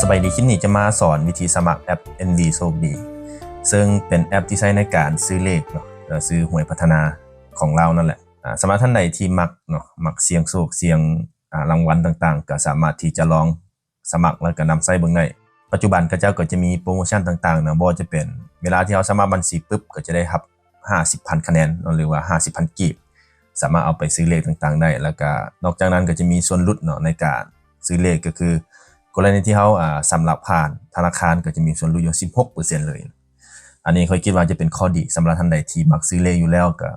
ໄປດີ ຄລິບນີ້ຈະມາສອນວິທີສະໝັກແອັບ ເອັນ ວີ ໂຊກດີ ເຊິ່ງເປັນແອັບທີ່ໃຊ້ໃນການຊື້ເລກເນາະ ແລະ ຊື້ຫວຍພັດທະນາຂອງລາວນັ້ນແຫຼະ. ອາ ສຳລັບທ່ານໃດທີ່ມັກເນາະ ມັກສ່ຽງໂຊກ ສ່ຽງ ອາ ລາງວັນຕ່າງໆ ກໍສາມາດທີ່ຈະລອງ ສະໝັກ ແລ້ວກໍນຳໃຊ້ເບິ່ງໄດ້. ປັດຈຸບັນເຂົາເຈົ້າກໍຈະມີໂປຣໂມຊັນຕ່າງໆເນາະ, ບໍ່ວ່າຈະເປັນເວລາທີ່ເຮົາສະໝັກບັນຊີປຶບ ກໍຈະໄດ້ຮັບຫ້າສິບພັນຄະແນນເນາະ ຫຼືວ່າຫ້າສິບພັນກີບ ສາມາດເອົາໄປຊື້ເລກຕ່າງໆໄດ້. ແລ້ວກໍນອກຈາກນັ້ນກໍຈະມີສ່ວນຫຼຸດເນາະ ໃນການຊື້ເລກ ກໍຄືກໍລະນີທີ່ເຮົາ ອາ ສຳລັບຜ່ານທະນາຄານ ກໍຈະມີສ່ວນຫຼຸດຢູ່ສິບຫົກເປີເຊັນເລີຍ. ອັນນີ້ຂ້ອຍຄິດວ່າຈະເປັນຂໍ້ດີສຳລັບທ່ານໃດທີ່ມັກຊື້ເລກຢູ່ແລ້ວ ກໍ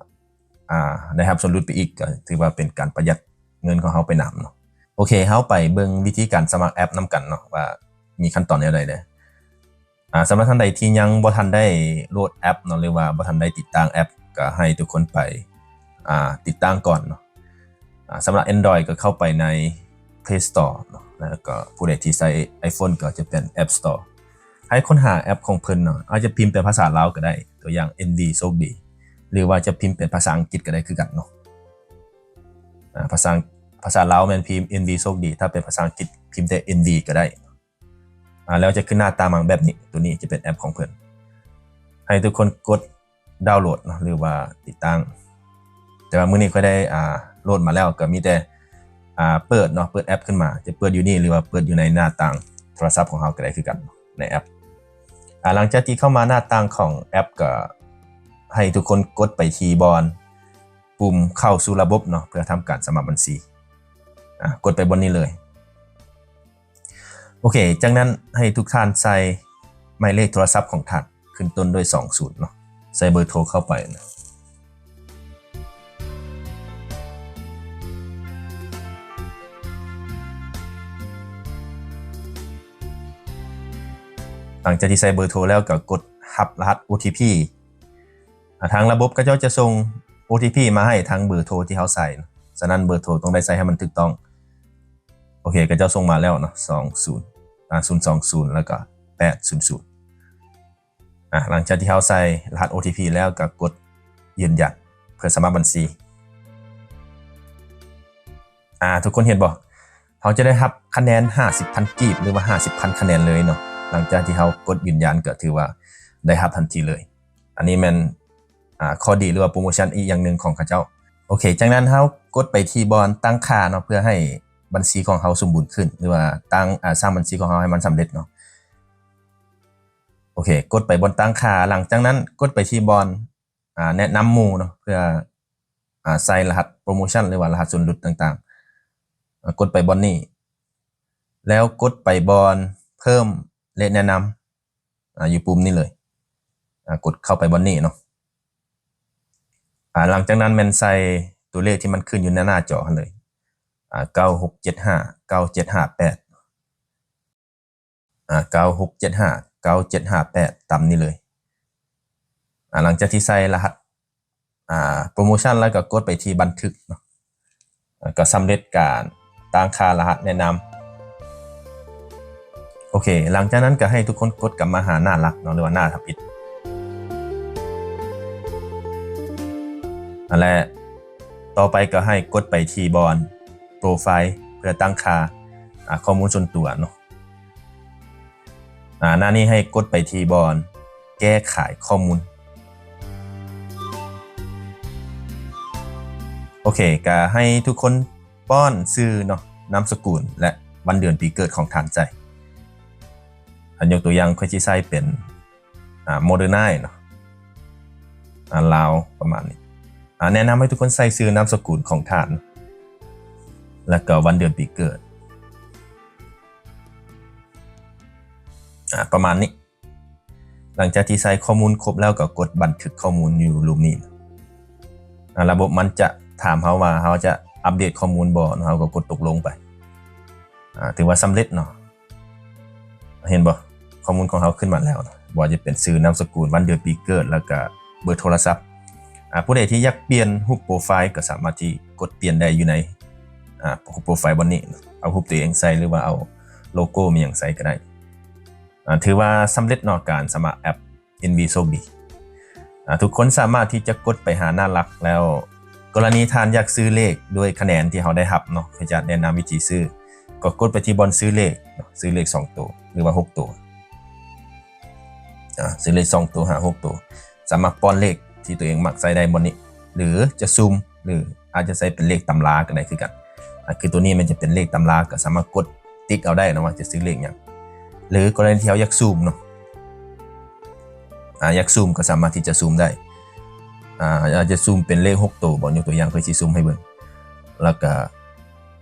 ອາ ໄດ້ຮັບສ່ວນຫຼຸດໄປອີກ ກໍຖືວ່າເປັນການປະຢັດເງິນຂອງເຮົາໄປນຳເນາະ. ໂອເຄ ເຮົາໄປເບິ່ງວິທີການສະໝັກແອັບນຳກັນເນາະ ວ່າມີຂັ້ນຕອນແນວໃດແດ່. ອາ ສຳລັບທ່ານໃດທີ່ຍັງບໍ່ທັນໄດ້ໂຫຼດແອັບເນາະ ຫຼືວ່າບໍ່ທັນໄດ້ຕິດຕັ້ງແອັບ ກໍໃຫ້ທຸກຄົນໄປ ອາ ຕິດຕັ້ງກ່ອນເນາະ. ອາ ສຳລັບ Android ກໍເຂົ້າໄປໃນ Play Store ເນາະ ແລ້ວກໍຜູ້ໃດທີ່ໃຊ້ iPhone ກໍຈະເປັນ App Store. ໃຫ້ຄົ້ນຫາແອັບຂອງເພິ່ນເນາະ, ອາດຈະພິມເປັນພາສາລາວກໍໄດ້ ຕົວຢ່າງ ເອັນ ວີ ໂຊກດີ ຫຼືວ່າຈະພິມເປັນພາສາອັງກິດກໍໄດ້ຄືກັນເນາະ. ອາ ພາສາ ພາສາລາວແມ່ນພິມ ເອັນ ວີ ໂຊກດີ, ຖ້າເປັນພາສາອັງກິດພິມແຕ່ ເອັນ ວີ ກໍໄດ້. ອາ ແລ້ວຈະຂຶ້ນໜ້າຕາມາແບບນີ້, ຕົວນີ້ຈະເປັນແອັບຂອງເພິ່ນ. ໃຫ້ທຸກຄົນກົດດາວໂຫຼດເນາະ ຫຼືວ່າຕິດຕັ້ງ. ແຕ່ວ່າມື້ນີ້ຂ້ອຍໄດ້ ອາ ໂຫຼດມາແລ້ວ ກໍມີແຕ່ ອາ ເປີດເນາະ, ເປີດແອັບຂຶ້ນມາ, ຈະເປີດຢູ່ນີ້ ຫຼືວ່າເປີດຢູ່ໃນໜ້າຕ່າງໂທລະສັບຂອງເຮົາກໍໄດ້ຄືກັນເນາະ ໃນແອັບ. ອາ ຫຼັງຈາກທີ່ເຂົ້າມາໜ້າຕ່າງຂອງແອັບ ກໍໃຫ້ທຸກຄົນກົດໄປທີ່ບ່ອນປຸ່ມເຂົ້າສູ່ລະບົບເນາະ ເພື່ອທຳການສະໝັກບັນຊີ. ອາ ກົດໄປບ່ອນນີ້ເລີຍ. ໂອເຄ ຈາກນັ້ນໃຫ້ທຸກທ່ານໃສ່ໝາຍເລກໂທລະສັບຂອງທ່ານ ຂຶ້ນຕົ້ນດ້ວຍສອງສູນເນາະ, ໃສ່ເບີໂທເຂົ້າໄປ. ຫຼັງຈາກທີ່ໃສ່ເບີໂທແລ້ວ ກໍກົດຮັບລະຫັດ ໂອ ທີ ພີ. ອາ ທາງລະບົບເຂົາເຈົ້າຈະສົ່ງ ໂອ ທີ ພີ ມາໃຫ້ທາງເບີໂທທີ່ເຮົາໃສ່ເນາະ, ສະນັ້ນເບີໂທຕ້ອງໄດ້ໃສ່ໃຫ້ມັນຖືກຕ້ອງ. ໂອເຄ ເຂົາເຈົ້າສົ່ງມາແລ້ວເນາະ ສອງສູນ ອາ ສູນສອງສູນ ແລ້ວກໍແປດສູນສູນ. ອາ ຫຼັງຈາກທີ່ເຮົາໃສ່ລະຫັດ ໂອ ທີ ພີ ແລ້ວ ກໍກົດຢືນຢັນເພື່ອສະໝັກບັນຊີ. ອາ ທຸກຄົນເຫັນບໍ່? ເຮົາຈະໄດ້ຮັບຄະແນນຫ້າສິບພັນກີບ ຫຼືວ່າຫ້າສິບພັນຄະແນນເລີຍເນາະ. ຫຼັງຈາກທີ່ເຮົາກົດຢືນຢັນ ກໍຖືວ່າໄດ້ຮັບທັນທີເລີຍ. ອັນນີ້ແມ່ນ ອາ ຂໍ້ດີ ຫຼືວ່າໂປຣໂມຊັນອີກຢ່າງໜຶ່ງຂອງເຂົາເຈົ້າ. ໂອເຄ ຈາກນັ້ນເຮົາກົດໄປທີ່ບ່ອນຕັ້ງຄ່າເນາະ ເພື່ອໃຫ້ບັນຊີຂອງເຮົາສົມບູນຂຶ້ນ ຫຼືວ່າຕັ້ງ ອາ ສ້າງບັນຊີຂອງເຮົາໃຫ້ມັນສຳເລັດເນາະ. ໂອເຄ ກົດໄປບ່ອນຕັ້ງຄ່າ. ຫຼັງຈາກນັ້ນກົດໄປທີ່ບ່ອນ ອາ ແນະນຳໝູ່ເນາະ ເພື່ອ ອາ ໃສ່ລະຫັດໂປຣໂມຊັນ ຫຼືວ່າລະຫັດສ່ວນຫຼຸດຕ່າງໆ. ອາ ກົດໄປບ່ອນນີ້ ແລ້ວກົດໄປບ່ອນເພີ່ມ ແລະ ແນະນຳ ອາ ຢູ່ປຸ່ມນີ້ເລີຍ. ອາ ກົດເຂົ້າໄປບ່ອນນີ້ເນາະ. ອາ ຫຼັງຈາກນັ້ນແມ່ນໃສ່ຕົວເລກທີ່ມັນຂຶ້ນຢູ່ໜ້າ ໜ້າຈໍຫັ້ນເລີຍ. ອາ ເກົ້າຫົກເຈັດຫ້າ ເກົ້າເຈັດຫ້າແປດ ອາ ເກົ້າຫົກເຈັດຫ້າ ເກົ້າເຈັດຫ້າແປດ ຕາມນີ້ເລີຍ. ອາ ຫຼັງຈາກທີ່ໃສ່ລະຫັດ ອາ ໂປຣໂມຊັນແລ້ວ ກໍກົດໄປທີ່ບັນທຶກເນາະ. ອາ ກໍສຳເລັດການຕັ້ງຄ່າລະຫັດແນະນຳ. ໂອເຄ ຫຼັງຈາກນັ້ນກໍໃຫ້ທຸກຄົນກົດກັບມາຫາໜ້າຫຼັກເນາະ ຫຼືວ່າໜ້າທຳອິດ. ອັນແລະ ຕໍ່ໄປກໍໃຫ້ກົດໄປທີ່ບ່ອນໂປຣໄຟລ໌ ເພື່ອຕັ້ງຄ່າ ອາ ຂໍ້ມູນສ່ວນຕົວເນາະ. ອາ ໜ້ານີ້ໃຫ້ກົດໄປທີ່ບ່ອນແກ້ໄຂຂໍ້ມູນ. ໂອເຄ ກະໃຫ້ທຸກຄົນປ້ອນຊື່ເນາະ, ນາມສະກຸນ ແລະ ວັນເດືອນປີເກີດຂອງທ່ານໃສ່. ອາ ຍົກຕົວຢ່າງ ຂ້ອຍຊິໃສ່ເປັນ ອາ ໂມເດີນາຍເນາະ, ອາ ລາວ ປະມານນີ້. ອາ ແນະນຳໃຫ້ທຸກຄົນໃສ່ຊື່ນາມສະກຸນຂອງທ່ານ ແລະ ກໍວັນເດືອນປີເກີດ ອາ ປະມານນີ້. ຫຼັງຈາກທີ່ໃສ່ຂໍ້ມູນຄົບແລ້ວ ກໍກົດບັນທຶກຂໍ້ມູນຢູ່ລຸ່ມນີ້. ອາ ລະບົບມັນຈະຖາມເຮົາວ່າເຮົາຈະອັບເດດຂໍ້ມູນບໍ່ເນາະ, ເຮົາກໍກົດຕົກລົງໄປ. ອາ ຖືວ່າສຳເລັດເນາະ. ເຫັນບໍ່? ຂໍ້ມູນຂອງເຮົາຂຶ້ນມາແລ້ວເນາະ, ບໍ່ວ່າຈະເປັນຊື່, ນາມສະກຸນ, ວັນເດືອນປີເກີດ ແລ້ວກະເບີໂທລະສັບ. ອາ ຜູ້ໃດທີ່ຢາກປ່ຽນຮູບໂປຣໄຟລ໌ ກໍສາມາດທີ່ກົດປ່ຽນໄດ້ຢູ່ໃນ ອາ ຮູບໂປຣໄຟລ໌ບ່ອນນີ້, ເອົາຮູບຕົວເອງໃສ່ ຫຼືວ່າເອົາໂລໂກ້ອີ່ຫຍັງໃສ່ກໍໄດ້. ອາ ຖືວ່າສຳເລັດເນາະ ການສະໝັກແອັບ ເອັນ ວີ ໂຊກດີ. ອາ ທຸກຄົນສາມາດທີ່ຈະກົດໄປຫາໜ້າຫຼັກແລ້ວ, ກໍລະນີທ່ານຢາກຊື້ເລກດ້ວຍຄະແນນທີ່ເຮົາໄດ້ຮັບເນາະ, ຂ້ອຍຈະແນະນຳວິທີຊື້. ກໍກົດໄປທີ່ບ່ອນຊື້ເລກເນາະ, ຊື້ເລກສອງໂຕ. ຫຼືວ່າຫົກໂຕ ອາ ຊື້ເລກສອງໂຕ ຫ້າ ຫົກໂຕ ສາມາດປ້ອນເລກທີ່ຕົວເອງມັກໃສ່ໄດ້ບ່ອນນີ້ ຫຼືຈະສຸ່ມ ຫຼືອາດຈະໃສ່ເປັນເລກຕຳລາກໍໄດ້ຄືກັນ. ອາ ຄືຕົວນີ້ມັນຈະເປັນເລກຕຳລາ ກໍສາມາດກົດຕິກເອົາໄດ້ເນາະວ່າຈະຊື້ເລກຫຍັງ ຫຼືກໍລະນີທີ່ເຮົາຢາກຊູມເນາະ ອາ ຢາກຊູມກໍສາມາດທີ່ຈະຊູມໄດ້ ອາ ອາດຈະຊູມເປັນເລກຫົກໂຕບໍ ຍົກຕົວຢ່າງ ຂ້ອຍຊິຊູມໃຫ້ເບິ່ງ ແລ້ວກໍ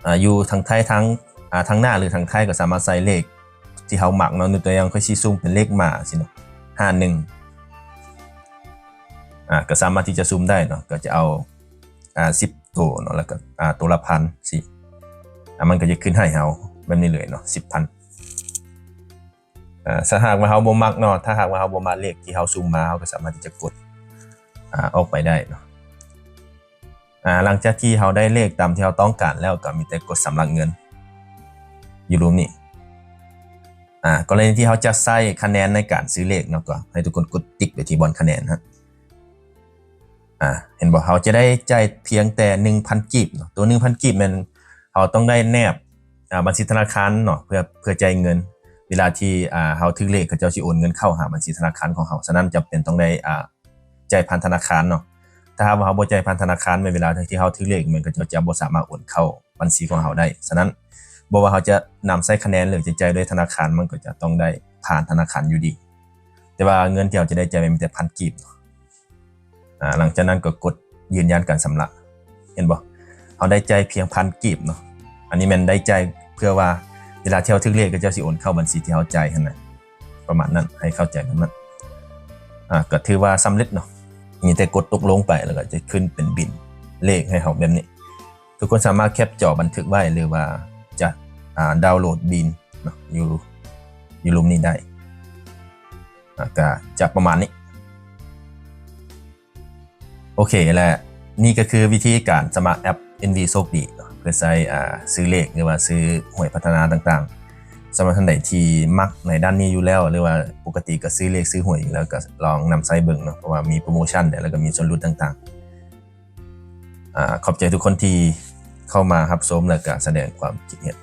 ອາ ຢູ່ທາງທ້າຍ ທາງ ອາ ທາງໜ້າ ຫຼືທາງທ້າຍ ກໍສາມາດໃສ່ເລກທີ່ເຮົາມັກເນາະ ຍົກຕົວຢ່າງ ຂ້ອຍຊິຊູມເປັນເລກມ້າຊີ້ເນາະ ຫ້າໜຶ່ງ ອາ ກໍສາມາດທີ່ຈະຊູມໄດ້ເນາະ ກໍຈະເອົາ ອາ ສິບໂຕເນາະ ແລ້ວກໍ ອາ ໂຕລະພັນຊີ້ ອາ ມັນກໍຈະຂຶ້ນໃຫ້ເຮົາແບບນີ້ເລີຍເນາະ ສິບພັນ. ອາ ຖ້າຫາກວ່າເຮົາບໍ່ມັກເນາະ ຖ້າຫາກວ່າເຮົາບໍ່ມັກເລກທີ່ເຮົາຊູມມາ ເຮົາກໍສາມາດທີ່ຈະກົດ ອາ ອອກໄປໄດ້ເນາະ. ອາ ຫຼັງຈາກທີ່ເຮົາໄດ້ເລກຕາມທີ່ເຮົາຕ້ອງການແລ້ວ ກໍມີແຕ່ກົດຊຳລະເງິນຢູ່ລຸ່ມນີ້ ອາ ກໍລະນີທີ່ເຮົາຈະໃຊ້ຄະແນນໃນການຊື້ເລກເນາະ ກໍໃຫ້ທຸກຄົນກົດຕິກໄປທີ່ບ່ອນຄະແນນຮະ ອາ ເຫັນບໍ່ ເຮົາຈະໄດ້ຈ່າຍພຽງແຕ່ໜຶ່ງພັນກີບເນາະ ໂຕໜຶ່ງພັນກີບແມ່ນເຮົາຕ້ອງໄດ້ແນບ ອາ ບັນຊີທະນາຄານເນາະ ເພື່ອ ເພື່ອຈ່າຍເງິນ ເວລາທີ່ ອາ ເຮົາຖືກເລກ ເຂົາເຈົ້າຊິໂອນເງິນເຂົ້າຫາບັນຊີທະນາຄານຂອງເຮົາ ສະນັ້ນຈຳເປັນຕ້ອງໄດ້ ອາ ຈ່າຍຜ່ານທະນາຄານເນາະ. ຖ້າຫາກວ່າເຮົາບໍ່ຈ່າຍຜ່ານທະນາຄານ ແມ່ນເວລາທີ່ເຮົາຖືກເລກ ແມ່ນເຂົາເຈົ້າຈະບໍ່ສາມາດໂອນເຂົ້າບັນຊີຂອງເຮົາໄດ້. ສະນັ້ນ ບໍ່ວ່າເຮົາຈະນຳໃຊ້ຄະແນນ ຫຼືຈະຈ່າຍດ້ວຍທະນາຄານ ມັນກໍຈະຕ້ອງໄດ້ຜ່ານທະນາຄານຢູ່ດີ. ແຕ່ວ່າເງິນທີ່ເຮົາຈະໄດ້ຈ່າຍ ແມ່ນມີແຕ່ພັນກີບເນາະ. ອາ ຫຼັງຈາກນັ້ນກໍກົດຢືນຢັນການຊຳລະ. ເຫັນບໍ່? ເຮົາໄດ້ຈ່າຍພຽງພັນກີບເນາະ. ອັນນີ້ແມ່ນໄດ້ຈ່າຍເພື່ອວ່າເວລາທີ່ເຮົາຖືກເລກ ເຂົາເຈົ້າຊິໂອນເຂົ້າບັນຊີທີ່ເຮົາຈ່າຍຫັ້ນນະ. ປະມານນັ້ນ ໃຫ້ເຂົ້າໃຈແບບນັ້ນ. ອາ ກໍຖືວ່າສຳເລັດເນາະ. ມີແຕ່ກົດຕົກລົງໄປ ແລ້ວກໍຈະຂຶ້ນເປັນບິນເລກໃຫ້ເຮົາແບບນີ້. ທຸກຄົນສາມາດແຄປຈໍບັນທຶກໄວ້ ຫຼືວ່າຈະ ອາ ດາວໂຫຼດບິນເນາະ ຢູ່ ຢູ່ລຸ່ມນີ້ໄດ້. ອາ ກໍຈະປະມານນີ້. ໂອເຄ ແລະ ນີ້ກໍຄືວິທີການສະໝັກແອັບ ເອັນ ວີ ໂຊກດີເນາະ ເພື່ອໃຊ້ ອາ ຊື້ເລກ ຫຼືວ່າຊື້ຫວຍພັດທະນາຕ່າງໆ. ສຳລັບທ່ານໃດທີ່ມັກໃນດ້ານນີ້ຢູ່ແລ້ວ ຫຼືວ່າປົກກະຕິກໍຊື້ເລກຊື້ຫວຍຢູ່ແລ້ວ ກໍລອງນຳໃຊ້ເບິ່ງເນາະ ເພາະວ່າມີໂປຣໂມຊັນ ແລະ ກໍມີສ່ວນຫຼຸດຕ່າງໆ. ອາ ຂອບໃຈທຸກຄົນທີ່ເຂົ້າມາຮັບຊົມ ແລະ ກໍສະແດງຄວາມຄິດເຫັນ.